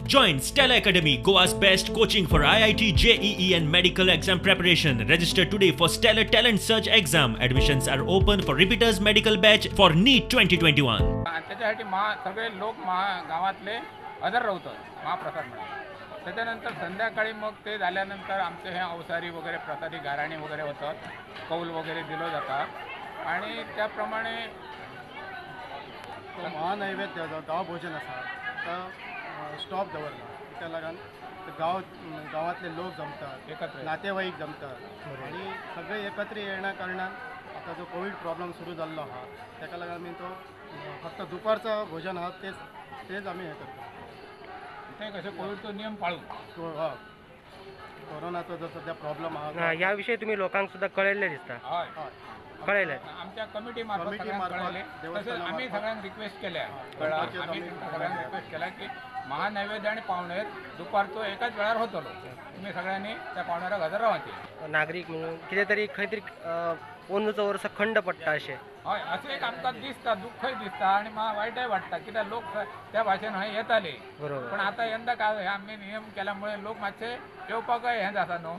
Join Stellar Academy, Goa's best coaching for IIT, JEE and medical exam preparation. Register today for Stellar Talent Search exam. Admissions are open for repeaters medical batch for NEET 2021. आणि त्याच्यासाठी सगळे लोक गावातले हजर राहतात महाप्रसाद म्हणून. त्याच्यानंतर संध्याकाळी मग ते झाल्यानंतर आमचे हे अवसारी वगैरे प्रसादी गाराणी वगैरे होतात, कौल वगैरे दिलो जाता आणि त्याप्रमाणे तो महानैवेद्य जो गांव भोजन आसा तो स्टॉप दवरला. त्या लागून गांव गांवांतले लोक जमतात, एकत्र नातेवाईक जमतात आणि सगळे एकत्र येण्या कारणान आता जो कोविड प्रॉब्लम सुरू जाल्लो आहा ताका लागून आमी तो फक्त दुपारचो भोजन आहा तेच तेच आमी हें करता. ते कसे कोविडचो नियम पाळून. हय, कोरोनाचो जो सध्या प्रॉब्लम आहा ह्या विषयी तुम्ही लोकांक सुद्धा कळयल्लें दिसता. हय, कळयलें आमच्या कमिटी मार्फत कळयलें. तशेंच आमी सगळ्यांक रिक्वेस्ट केल्या, आमी सगळ्यांक रिक्वेस्ट केल्या की महानैवेद्य आणि पावणेर दुपारचो एकाच वेळार होतलो, तुम्ही सगळ्यांनी त्या पावणेराक हजर रावचे. नागरीक म्हणून कितें तरी खंय तरी अंदूचो वर्स खंड पडटा अशें. हय, अशें एक आमकां दिसता, दुख्खय दिसता आनी वायटय वाडटा कित्याक लोक त्या भाशेन हय येताले. बरोबर. पण आतां यंदा काय हे आमी नियम केल्यामुळे लोक मातशे येवपाकय हें जाता न्हू.